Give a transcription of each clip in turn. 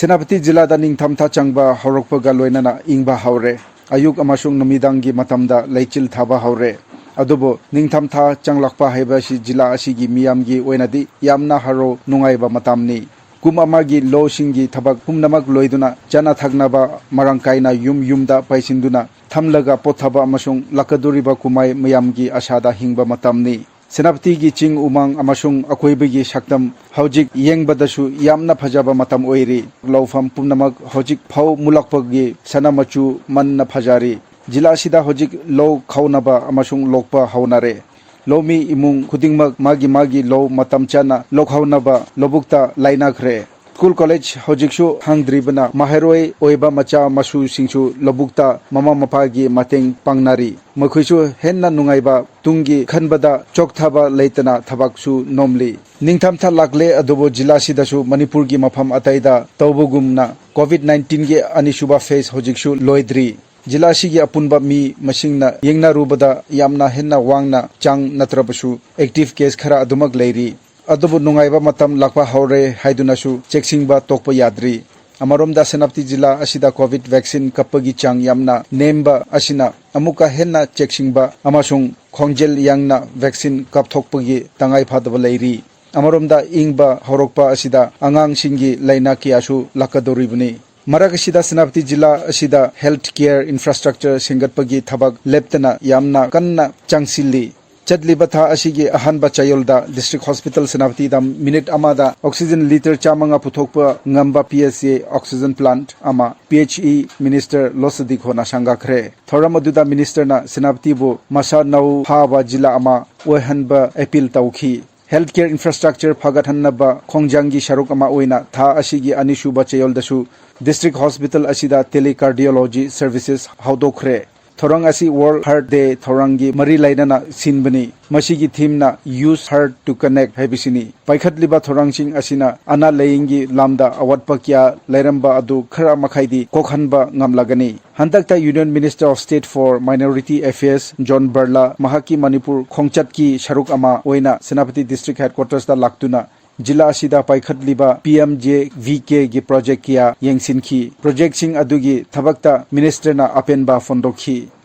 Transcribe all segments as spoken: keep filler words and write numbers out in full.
ꯁꯦꯅꯥꯄꯇꯤ ꯖꯤꯂꯥꯗ ꯅꯤꯡꯊꯝꯊꯥ ꯆꯪꯕ ꯍꯧꯔꯛꯄꯒ ꯂꯣꯏꯅꯅ ꯏꯪꯕ ꯍꯧꯔꯦ꯫ ꯑꯌꯨꯛ ꯑꯃꯁꯨꯡ ꯅꯨꯃꯤꯗꯥꯡꯒꯤ ꯃꯇꯝꯗ ꯂꯩꯆꯤꯜ ꯊꯥꯕ ꯍꯧꯔꯦ꯫ ꯑꯗꯨꯕꯨ ꯅꯤꯡꯊꯝꯊꯥ ꯆꯪꯂꯛꯄ ꯍꯥꯏꯕ ꯑꯁꯤ ꯖꯤꯂꯥ ꯑꯁꯤꯒꯤ ꯃꯤꯌꯥꯝꯒꯤ ꯑꯣꯏꯅꯗꯤ ꯌꯥꯝꯅ ꯍꯔꯥꯎ ꯅꯨꯡꯉꯥꯏꯕ ꯃꯇꯝꯅꯤ꯫ ꯀꯨꯝ ꯑꯃꯒꯤ ꯂꯧꯁꯤꯡꯒꯤ ꯊꯕꯛ ꯄꯨꯝꯅꯃꯛ ꯂꯣꯏꯗꯨꯅ ꯆꯥꯅ ꯊꯛꯅꯕ ꯃꯔꯥꯡ ꯀꯥꯏꯅ ꯌꯨꯝ ꯌꯨꯝꯗ ꯄꯩꯁꯤꯟꯗꯨꯅ ꯊꯝꯂꯒ ꯄꯣꯊꯥꯕ ꯑꯃꯁꯨꯡ ꯂꯥꯛꯀꯗꯧꯔꯤꯕ ꯀꯨꯝꯍꯩ ꯃꯌꯥꯝꯒꯤ ꯑꯁꯥꯗ ꯍꯤꯡꯕ ꯃꯇꯝꯅꯤ꯫ ꯁꯦꯅꯥꯄꯇꯤꯒꯤ ꯆꯤꯡ ꯎꯃꯪ ꯑꯃꯁꯨꯡ ꯑꯀꯣꯏꯕꯒꯤ ꯁꯛꯇꯝ ꯍꯧꯖꯤꯛ ꯌꯦꯡꯕꯗꯁꯨ ꯌꯥꯝꯅ ꯐꯖꯕ ꯃꯇꯝ ꯑꯣꯏꯔꯤ꯫ ꯂꯧꯐꯝ ꯄꯨꯝꯅꯃꯛ ꯍꯧꯖꯤꯛ ꯐꯧ ꯃꯨꯜꯂꯛꯄꯒꯤ ꯁꯅꯥ ꯃꯆꯨ ꯃꯟꯅ ꯐꯖꯔꯤ꯫ ꯖꯤꯂꯥ ꯑꯁꯤꯗ ꯍꯧꯖꯤꯛ ꯂꯧ ꯈꯥꯎꯅꯕ ꯑꯃꯁꯨꯡ ꯂꯣꯛꯄ ꯍꯧꯅꯔꯦ꯫ ꯂꯧꯃꯤ ꯏꯃꯨꯡ ꯈꯨꯗꯤꯡꯃꯛ ꯃꯥꯒꯤ ꯃꯥꯒꯤ ꯂꯧ ꯃꯇꯝ ꯆꯥꯅ ꯂꯣꯛꯍꯧꯅꯕ ꯂꯧꯕꯨꯛꯇ ꯂꯥꯏꯅꯈ꯭ꯔꯦ꯫ ꯁ꯭ꯀꯨꯜ ꯀꯣꯂꯦꯖ ꯍꯧꯖꯤꯛꯁꯨ ꯍꯥꯡꯗ꯭ꯔꯤꯕꯅ ꯃꯍꯩꯔꯣꯏ ꯑꯣꯏꯕ ꯃꯆꯥ ꯃꯁꯨꯁꯤꯡꯁꯨ ꯂꯧꯕꯨꯛꯇ ꯃꯃꯥ ꯃꯄꯥꯒꯤ ꯃꯇꯦꯡ ꯄꯥꯡꯅꯔꯤ꯫ ꯃꯈꯣꯏꯁꯨ ꯍꯦꯟꯅ ꯅꯨꯡꯉꯥꯏꯕ ꯇꯨꯡꯒꯤ ꯈꯟꯕꯗ ꯆꯣꯛꯊꯕ ꯂꯩꯇꯅ ꯊꯕꯛꯁꯨ ꯅꯣꯝꯂꯤ꯫ ꯅꯤꯡꯊꯝꯊꯥ ꯂꯥꯛꯂꯦ, ꯑꯗꯨꯕꯨ ꯖꯤꯂꯥꯁꯤꯗꯁꯨ ꯃꯅꯤꯄꯨꯔꯒꯤ ꯃꯐꯝ ꯑꯇꯩꯗ ꯇꯧꯕꯒꯨꯝꯅ ꯀꯣꯚꯤꯗ ꯅꯥꯏꯟꯇꯤꯟꯒꯤ ꯑꯅꯤꯁꯨꯕ ꯐꯦꯖ ꯍꯧꯖꯤꯛꯁꯨ ꯂꯣꯏꯗ꯭ꯔꯤ꯫ ꯖꯤꯂꯥ ꯑꯁꯤꯒꯤ ꯑꯄꯨꯟꯕ ꯃꯤ ꯃꯁꯤꯡꯅ ꯌꯦꯡꯅꯔꯨꯕꯗ ꯌꯥꯝꯅ ꯍꯦꯟꯅ ꯋꯥꯡꯅ ꯆꯥꯡ ꯅꯠꯇ꯭ꯔꯕꯁꯨ ꯑꯦꯛꯇꯤꯚ ꯀꯦꯁ ꯈꯔ ꯑꯗꯨꯃꯛ ꯂꯩꯔꯤ꯫ ꯑꯗꯨꯕꯨ ꯅꯨꯡꯉꯥꯏꯕ ꯃꯇꯝ ꯂꯥꯛꯄ ꯍꯧꯔꯦ ꯍꯥꯏꯗꯨꯅꯁꯨ ꯆꯦꯛꯁꯤꯟꯕ ꯇꯣꯛꯄ ꯌꯥꯗ꯭ꯔꯤ꯫ ꯑꯃꯔꯣꯝꯗ ꯁꯦꯅꯥꯄꯇꯤ ꯖꯤꯂꯥ ꯑꯁꯤꯗ ꯀꯣꯚꯤꯗ ꯚꯦꯛꯁꯤꯟ ꯀꯥꯞꯄꯒꯤ ꯆꯥꯡ ꯌꯥꯝꯅ ꯅꯦꯝꯕ ꯑꯁꯤꯅ ꯑꯃꯨꯛꯀ ꯍꯦꯟꯅ ꯆꯦꯛꯁꯤꯟꯕ ꯑꯃꯁꯨꯡ ꯈꯣꯡꯖꯦꯜ ꯌꯥꯡꯅ ꯚꯦꯛꯁꯤꯟ ꯀꯥꯞꯊꯣꯛꯄꯒꯤ ꯇꯉꯥꯏ ꯐꯗꯕ ꯂꯩꯔꯤ꯫ ꯑꯃꯔꯣꯝꯗ ꯏꯪꯕ ꯍꯧꯔꯛꯄ ꯑꯁꯤꯗ ꯑꯉꯥꯡꯁꯤꯡꯒꯤ ꯂꯥꯏꯅꯥ ꯀꯌꯥꯁꯨ ꯂꯥꯛꯀꯗꯧꯔꯤꯕꯅꯤ꯫ ꯃꯔꯛ ꯑꯁꯤꯗ ꯁꯦꯅꯥꯄꯇꯤ ꯖꯤꯂꯥ ꯑꯁꯤꯗ ꯍꯦꯜꯊ ꯀꯦꯌꯔ ꯏꯟꯐ꯭ꯔꯥꯁ꯭ꯇ꯭ꯔꯛꯆꯔ ꯁꯦꯝꯒꯠꯄꯒꯤ ꯊꯕꯛ ꯂꯦꯞꯇꯅ ꯌꯥꯝꯅ ꯀꯟꯅ ꯆꯪꯁꯤꯜꯂꯤ꯫ ꯆꯠꯂꯤꯕ ꯊꯥ ꯑꯁꯤꯒꯤ ꯑꯍꯥꯟꯕ ꯆꯌꯣꯜꯗ ꯗꯤꯁꯇ꯭ꯔꯤꯛ ꯍꯣꯁꯄꯤꯇꯥꯜ ꯁꯦꯅꯥꯄꯇꯤꯗ ꯃꯤꯅꯤꯠ ꯑꯃꯗ ꯑꯣꯛꯁꯤꯖꯦꯟ ꯂꯤꯇꯔ ꯆꯥꯃꯉꯥ ꯄꯨꯊꯣꯛꯄ ꯉꯝꯕ ꯄꯤ ꯑꯩꯆ ꯑꯦ ꯑꯣꯛꯁꯤꯖꯦꯟ ꯄ꯭ꯂꯥꯟꯠ ꯑꯃ ꯄꯤ ꯑꯩꯆ ꯏ ꯃꯤꯅꯤꯁꯇꯔ ꯂꯣ ꯁꯗꯤꯛ ꯍꯣꯅ ꯁꯪꯒꯥꯈ꯭ꯔꯦ꯫ ꯊꯧꯔꯝ ꯑꯗꯨꯗ ꯃꯤꯅꯤꯁꯇꯔꯅ ꯁꯦꯅꯥꯄꯇꯤꯕꯨ ꯃꯁꯥ ꯅꯧ ꯐꯥꯕ ꯖꯤꯂꯥ ꯑꯃ ꯑꯣꯏꯍꯟꯕ ꯑꯄꯤꯜ ꯇꯧꯈꯤ꯫ ꯍꯦꯜꯊ ꯀꯦꯌꯔ ꯏꯟꯐ꯭ꯔꯥꯁ꯭ꯇ꯭ꯔꯛꯆꯔ ꯐꯒꯠꯍꯟꯅꯕ ꯈꯣꯡꯖꯪꯒꯤ ꯁꯔꯨꯛ ꯑꯃ ꯑꯣꯏꯅ ꯊꯥ ꯑꯁꯤꯒꯤ ꯑꯅꯤꯁꯨꯕ ꯆꯌꯣꯜꯗꯁꯨ ꯗꯤꯁꯇ꯭ꯔꯤꯛ ꯍꯣꯁꯄꯤꯇꯥꯜ ꯑꯁꯤꯗ ꯇꯦꯂꯤꯀꯥꯔꯗꯤꯑꯣꯂꯣꯖꯤ ꯁꯔꯚꯤꯁꯦꯁ ꯍꯧꯗꯣꯛꯈ꯭ꯔꯦ꯫ ꯊꯧꯔꯝ ꯑꯁꯤ ꯋꯥꯔꯜꯗ ꯍꯥꯔꯠ ꯗꯦ ꯊꯧꯔꯝꯒꯤ ꯃꯔꯤ ꯂꯩꯅꯅ ꯁꯤꯟꯕꯅꯤ꯫ ꯃꯁꯤꯒꯤ ꯊꯤꯝꯅ Use Heart to Connect ꯍꯥꯏꯕꯁꯤꯅꯤ꯫ ꯄꯥꯏꯈꯠꯂꯤꯕ ꯊꯧꯔꯝꯁꯤꯡ ꯑꯁꯤꯅ ꯑꯅꯥ ꯂꯥꯏꯌꯦꯡꯒꯤ ꯂꯝꯗ ꯑꯋꯥꯠꯄ ꯀꯌꯥ ꯂꯩꯔꯝꯕ ꯑꯗꯨ ꯈꯔ ꯃꯈꯩꯗꯤ ꯀꯣꯛꯍꯟꯕ ꯉꯝꯂꯒꯅꯤ꯫ ꯍꯟꯗꯛꯇ Union Minister of State for Minority Affairs John Barla ꯃꯍꯥꯛꯀꯤ ꯃꯅꯤꯄꯨꯔ ꯈꯣꯡꯆꯠꯀꯤ ꯁꯔꯨꯛ ꯑꯃ ꯑꯣꯏꯅ ꯁꯦꯅꯥꯄꯇꯤ ꯗꯤꯁꯇ꯭ꯔꯤꯛ ꯍꯦꯗꯀ꯭ꯋꯥꯇꯔꯁꯇ ꯂꯥꯛꯇꯨꯅ ꯖꯤꯂꯥ ꯑꯁꯤꯗ ꯄꯥꯏꯈꯠꯂꯤꯕ P M J V K ꯒꯤ ꯄ꯭ꯔꯣꯖꯦꯛ ꯀꯌꯥ ꯌꯦꯡꯁꯤꯟꯈꯤ꯫ ꯄ꯭ꯔꯣꯖꯦꯛꯁꯤꯡ ꯑꯗꯨꯒꯤ ꯊꯕꯛꯇ ꯃꯤꯅꯤꯁꯇꯔꯅ ꯑꯄꯦꯟꯕ ꯐꯣꯡꯗꯣꯛꯈꯤ꯫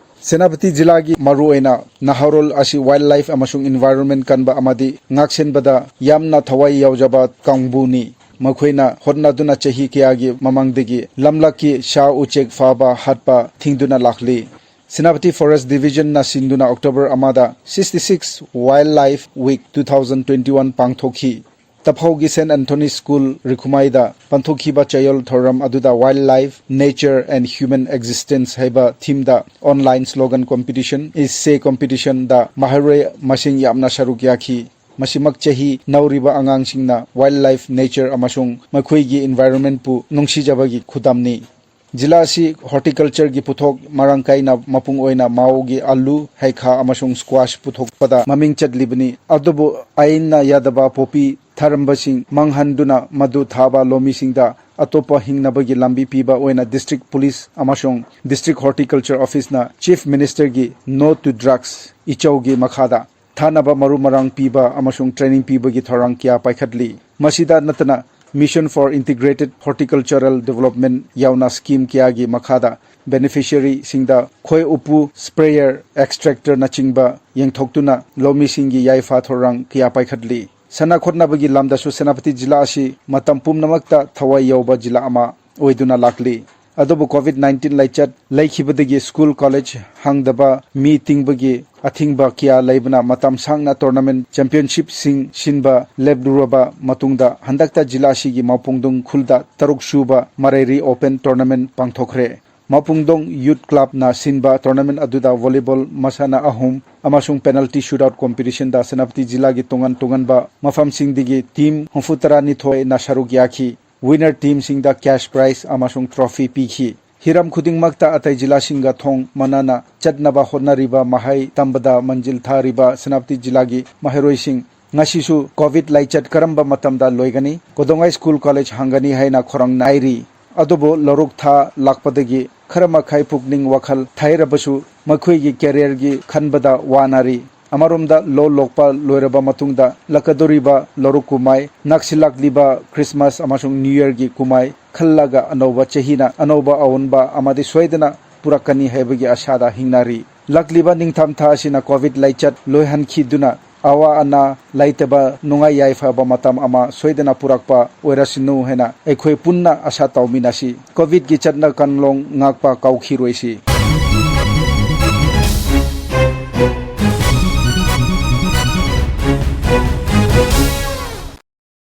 ꯁꯦꯅꯥꯄꯇꯤ ꯖꯤꯂꯥꯒꯤ ꯃꯔꯨꯑꯣꯏꯅ ꯅꯍꯥꯔꯣꯜ ꯑꯁꯤ ꯋꯥꯏꯜꯗ ꯂꯥꯏꯐ ꯑꯃꯁꯨꯡ ꯏꯟꯚꯥꯏꯔꯣꯟꯃꯦꯟ ꯀꯟꯕ ꯑꯃꯗꯤ ꯉꯥꯛꯁꯦꯟꯕꯗ ꯌꯥꯝꯅ ꯊꯋꯥꯏ ꯌꯥꯎꯖꯕ ꯀꯥꯡꯕꯨꯅꯤ꯫ ꯃꯈꯣꯏꯅ ꯍꯣꯠꯅꯗꯨꯅ ꯆꯍꯤ ꯀꯌꯥꯒꯤ ꯃꯃꯥꯡꯗꯒꯤ ꯂꯝꯂꯛꯀꯤ ꯁꯥ ꯎꯆꯦꯛ ꯐꯥꯕ ꯍꯥꯠꯄ ꯊꯤꯡꯗꯨꯅ ꯂꯥꯛꯂꯤ꯫ ꯁꯦꯅꯥꯄꯇꯤ ꯐꯣꯔꯦꯁ ꯗꯤꯕꯤꯖꯟꯅ ꯁꯤꯟꯗꯨꯅ October ꯑꯃꯗ sixty six Wildlife Week two thousand twenty one ꯄꯥꯡꯊꯣꯛꯈꯤ꯫ ꯇꯐꯥꯎꯒꯤ ꯁꯦꯟ ꯑꯦꯟꯊꯣꯅꯤ ꯁ꯭ꯀꯨꯜ ꯔꯤꯈꯨꯃꯥꯏꯗ ꯄꯥꯡꯊꯣꯛꯈꯤꯕ ꯆꯌꯣꯜ ꯊꯧꯔꯝ ꯑꯗꯨꯗ Wildlife, Nature and Human Existence ꯍꯥꯏꯕ ꯊꯤꯝꯗ ꯑꯣꯟꯂꯥꯏꯟ ꯁ꯭ꯂꯣꯒꯟ ꯀꯣꯝꯄꯤꯇꯤꯁꯟ, ꯏꯁꯦ ꯀꯣꯝꯄꯤꯇꯤꯁꯟꯗ ꯃꯍꯩꯔꯣꯏ ꯃꯁꯤꯡ ꯌꯥꯝꯅ ꯁꯔꯨꯛ ꯌꯥꯈꯤ꯫ ꯃꯁꯤꯃꯛ ꯆꯍꯤ ꯅꯧꯔꯤꯕ ꯑꯉꯥꯡꯁꯤꯡꯅ ꯋꯥꯏꯜꯗ ꯂꯥꯏꯐ, ꯅꯦꯆꯔ ꯑꯃꯁꯨꯡ ꯃꯈꯣꯏꯒꯤ ꯏꯟꯚꯥꯏꯔꯣꯟꯃꯦꯟꯠꯄꯨ ꯅꯨꯡꯁꯤꯖꯕꯒꯤ ꯈꯨꯗꯝꯅꯤ꯫ ꯖꯤꯂꯥ ꯑꯁꯤ ꯍꯣꯔꯇꯤꯀꯜꯆꯔꯒꯤ ꯄꯣꯠꯊꯣꯛ ꯃꯔꯥꯡ ꯀꯥꯏꯅ, ꯃꯄꯨꯡ ꯑꯣꯏꯅ ꯃꯥꯎꯒꯤ ꯑꯂꯨ, ꯍꯩꯈꯥ ꯑꯃꯁꯨꯡ ꯁ꯭ꯀ꯭ꯋꯥꯁ ꯄꯨꯊꯣꯛꯄꯗ ꯃꯃꯤꯡ ꯆꯠꯂꯤꯕꯅꯤ꯫ ꯑꯗꯨꯕꯨ ꯑꯥꯏꯟꯅ ꯌꯥꯗꯕ ꯄꯣꯄꯤ ꯊꯥꯔꯝꯕꯁꯤꯡ ꯃꯥꯡꯍꯟꯗꯨꯅ ꯃꯗꯨ ꯊꯥꯕ ꯂꯧꯃꯤꯁꯤꯡꯗ ꯑꯇꯣꯞꯄ ꯍꯤꯡꯅꯕꯒꯤ ꯂꯝꯕꯤ ꯄꯤꯕ ꯑꯣꯏꯅ ꯗꯤꯁꯇ꯭ꯔꯤꯛ ꯄꯨꯂꯤꯁ ꯑꯃꯁꯨꯡ ꯗꯤꯁꯇ꯭ꯔꯤꯛ ꯍꯣꯔꯇꯤꯀꯜꯆꯔ ꯑꯣꯐꯤꯁꯅ ꯆꯤꯐ ꯃꯤꯅꯤꯁꯇꯔꯒꯤ No to Drugs ꯏꯆꯧꯒꯤ ꯃꯈꯥꯗ ꯊꯥꯅꯕ ꯃꯔꯨ ꯃꯔꯥꯡ ꯄꯤꯕ ꯑꯃꯁꯨꯡ ꯇ꯭ꯔꯦꯅꯤꯡ ꯄꯤꯕꯒꯤ ꯊꯧꯔꯥꯡ ꯀꯌꯥ ꯄꯥꯏꯈꯠꯂꯤ꯫ ꯃꯁꯤꯗ ꯅꯠꯇꯅ Mission for Integrated Horticultural Development ꯌꯥꯎꯅ ꯁ꯭ꯀꯤꯝ ꯀꯌꯥꯒꯤ ꯃꯈꯥꯗ ꯕꯦꯅꯤꯐꯤꯁꯤꯌꯔꯤꯁꯤꯡꯗ ꯈꯣꯏ ꯎꯄꯨ, ꯁ꯭ꯄ꯭ꯔꯦꯌꯔ, ꯑꯦꯛꯁꯇ꯭ꯔꯦꯛꯇꯔꯅꯆꯤꯡꯕ ꯌꯦꯟꯊꯣꯛꯇꯨꯅ ꯂꯧꯃꯤꯁꯤꯡꯒꯤ ꯌꯥꯏꯐ ꯊꯧꯔꯥꯡ ꯀꯌꯥ ꯄꯥꯏꯈꯠꯂꯤ꯫ ꯁꯥꯟꯅ ꯈꯣꯠꯅꯕꯒꯤ ꯂꯝꯗꯁꯨ ꯁꯦꯅꯥꯄꯇꯤ ꯖꯤꯂꯥ ꯑꯁꯤ ꯃꯇꯝ ꯄꯨꯝꯅꯃꯛꯇ ꯊꯋꯥꯏ ꯌꯥꯎꯕ ꯖꯤꯂꯥ ꯑꯃ ꯑꯣꯏꯗꯨꯅ ꯂꯥꯛꯂꯤ꯫ ꯑꯗꯨꯕꯨ ꯀꯣꯚꯤꯗ ꯅꯥꯏꯟꯇꯤꯟ ꯂꯥꯏꯆꯠ ꯂꯩꯈꯤꯕꯗꯒꯤ ꯁ꯭ꯀꯨꯜ ꯀꯣꯂꯦꯖ ꯍꯥꯡꯗꯕ, ꯃꯤ ꯇꯤꯡꯕꯒꯤ ꯑꯊꯤꯡꯕ ꯀꯌꯥ ꯂꯩꯕꯅ ꯃꯇꯝ ꯁꯥꯡꯅ ꯇꯣꯔꯅꯥꯃꯦꯟꯠ ꯆꯦꯝꯄꯤꯌꯟꯁꯤꯞꯁꯤꯡ ꯁꯤꯟꯕ ꯂꯦꯞꯂꯨꯔꯕ ꯃꯇꯨꯡꯗ ꯍꯟꯗꯛꯇ ꯖꯤꯂꯥ ꯑꯁꯤꯒꯤ ꯃꯥꯎꯄꯨꯡꯗꯣꯡ ꯈꯨꯜꯗ ꯇꯔꯨꯛ ꯁꯨꯕ ꯃꯔꯩꯔꯤ ꯑꯣꯄꯟ ꯇꯣꯔꯅꯥꯃꯦꯟꯠ ꯄꯥꯡꯊꯣꯛꯈ꯭ꯔꯦ꯫ ꯃꯥꯎꯄꯨꯡꯗꯣꯡ ꯌꯨꯠ ꯀ꯭ꯂꯕꯅ ꯁꯤꯟꯕ ꯇꯣꯔꯅꯥꯃꯦꯟꯠ ꯑꯗꯨꯗ ꯚꯣꯂꯤꯕꯣꯜ ꯃꯁꯥꯟꯅ ꯑꯍꯨꯝ ꯑꯃꯁꯨꯡ ꯄꯦꯅꯥꯜꯇꯤ ꯁꯨꯠꯑꯥꯎꯠ ꯀꯣꯝꯄꯤꯇꯤꯁꯟꯗ ꯁꯦꯅꯥꯄꯇꯤ ꯖꯤꯂꯥꯒꯤ ꯇꯣꯉꯥꯟ ꯇꯣꯉꯥꯟꯕ ꯃꯐꯝꯁꯤꯡꯗꯒꯤ ꯇꯤꯝ ꯍꯨꯝꯐꯨ ꯇꯔꯥꯅꯤꯊꯣꯏꯅ ꯁꯔꯨꯛ ꯌꯥꯈꯤ꯫ ꯋꯤꯟꯅꯔ ꯇꯤꯝꯁꯤꯡꯗ ꯀꯦꯁ ꯄ꯭ꯔꯥꯏꯖ ꯑꯃꯁꯨꯡ ꯇ꯭ꯔꯣꯐꯤ ꯄꯤꯈꯤ꯫ ꯍꯤꯔꯝ ꯈꯨꯗꯤꯡꯃꯛꯇ ꯑꯇꯩ ꯖꯤꯂꯥꯁꯤꯡꯒ ꯊꯣꯡ ꯃꯥꯟꯅꯅ ꯆꯠꯅꯕ ꯍꯣꯠꯅꯔꯤꯕ ꯃꯍꯩ ꯇꯝꯕꯗ ꯃꯥꯡꯖꯤꯜ ꯊꯥꯔꯤꯕ ꯁꯦꯅꯥꯄꯇꯤ ꯖꯤꯂꯥꯒꯤ ꯃꯍꯩꯔꯣꯏꯁꯤꯡ ꯉꯁꯤꯁꯨ ꯀꯣꯚꯤꯗ ꯂꯥꯏꯆꯠ ꯀꯔꯝꯕ ꯃꯇꯝꯗ ꯂꯣꯏꯒꯅꯤ, ꯀꯩꯗꯧꯉꯩ ꯁ꯭ꯀꯨꯜ ꯀꯣꯂꯦꯖ ꯍꯥꯡꯒꯅꯤ ꯍꯥꯏꯅ ꯈꯧꯔꯥꯡꯅ ꯉꯥꯏꯔꯤ꯫ ꯑꯗꯨꯕꯨ ꯂꯧꯔꯣꯛ ꯊꯥ ꯂꯥꯛꯄꯗꯒꯤ ꯈꯔ ꯃꯈꯩ ꯄꯨꯛꯅꯤꯡ ꯋꯥꯈꯜ ꯊꯩꯔꯕꯁꯨ ꯃꯈꯣꯏꯒꯤ ꯀꯦꯔꯤꯌꯔꯒꯤ ꯈꯟꯕꯗ ꯋꯥꯅꯔꯤ꯫ ꯑꯃꯔꯣꯝꯗ ꯂꯣ ꯂꯣꯛꯄ ꯂꯣꯏꯔꯕ ꯃꯇꯨꯡꯗ ꯂꯥꯛꯀꯗꯧꯔꯤꯕ ꯂꯧꯔꯨꯛ ꯀꯨꯝꯍꯩ, ꯅꯛꯁꯤꯜꯂꯛꯂꯤꯕ ꯈ꯭ꯔꯤꯁꯃꯥꯁ ꯑꯃꯁꯨꯡ ꯅ꯭ꯌꯨ ꯌꯔꯒꯤ ꯀꯨꯝꯍꯩ ꯈꯜꯂꯒ ꯑꯅꯧꯕ ꯆꯍꯤꯅ ꯑꯅꯧꯕ ꯑꯑꯣꯟꯕ ꯑꯃꯗꯤ ꯁꯣꯏꯗꯅ ꯄꯨꯔꯛꯀꯅꯤ ꯍꯥꯏꯕꯒꯤ ꯑꯁꯥꯗ ꯍꯤꯡꯅꯔꯤ꯫ ꯂꯥꯛꯂꯤꯕ ꯅꯤꯡꯊꯝꯊꯥ ꯑꯁꯤꯅ ꯀꯣꯚꯤꯗ ꯂꯥꯏꯆꯠ ꯂꯣꯏꯍꯟꯈꯤꯗꯨꯅ ꯑꯋꯥ ꯑꯅꯥ ꯂꯩꯇꯕ ꯅꯨꯡꯉꯥꯏ ꯌꯥꯏꯐꯕ ꯃꯇꯝ ꯑꯃ ꯁꯣꯏꯗꯅ ꯄꯨꯔꯛꯄ ꯑꯣꯏꯔꯁꯅꯨ ꯍꯥꯏꯅ ꯑꯩꯈꯣꯏ ꯄꯨꯟꯅ ꯑꯁꯥ ꯇꯧꯃꯤꯟꯅꯁꯤ꯫ ꯀꯣꯚꯤꯗꯀꯤ ꯆꯠꯅ ꯀꯥꯡꯂꯣꯟ ꯉꯥꯛꯄ ꯀꯥꯎꯈꯤꯔꯣꯏꯁꯤ꯫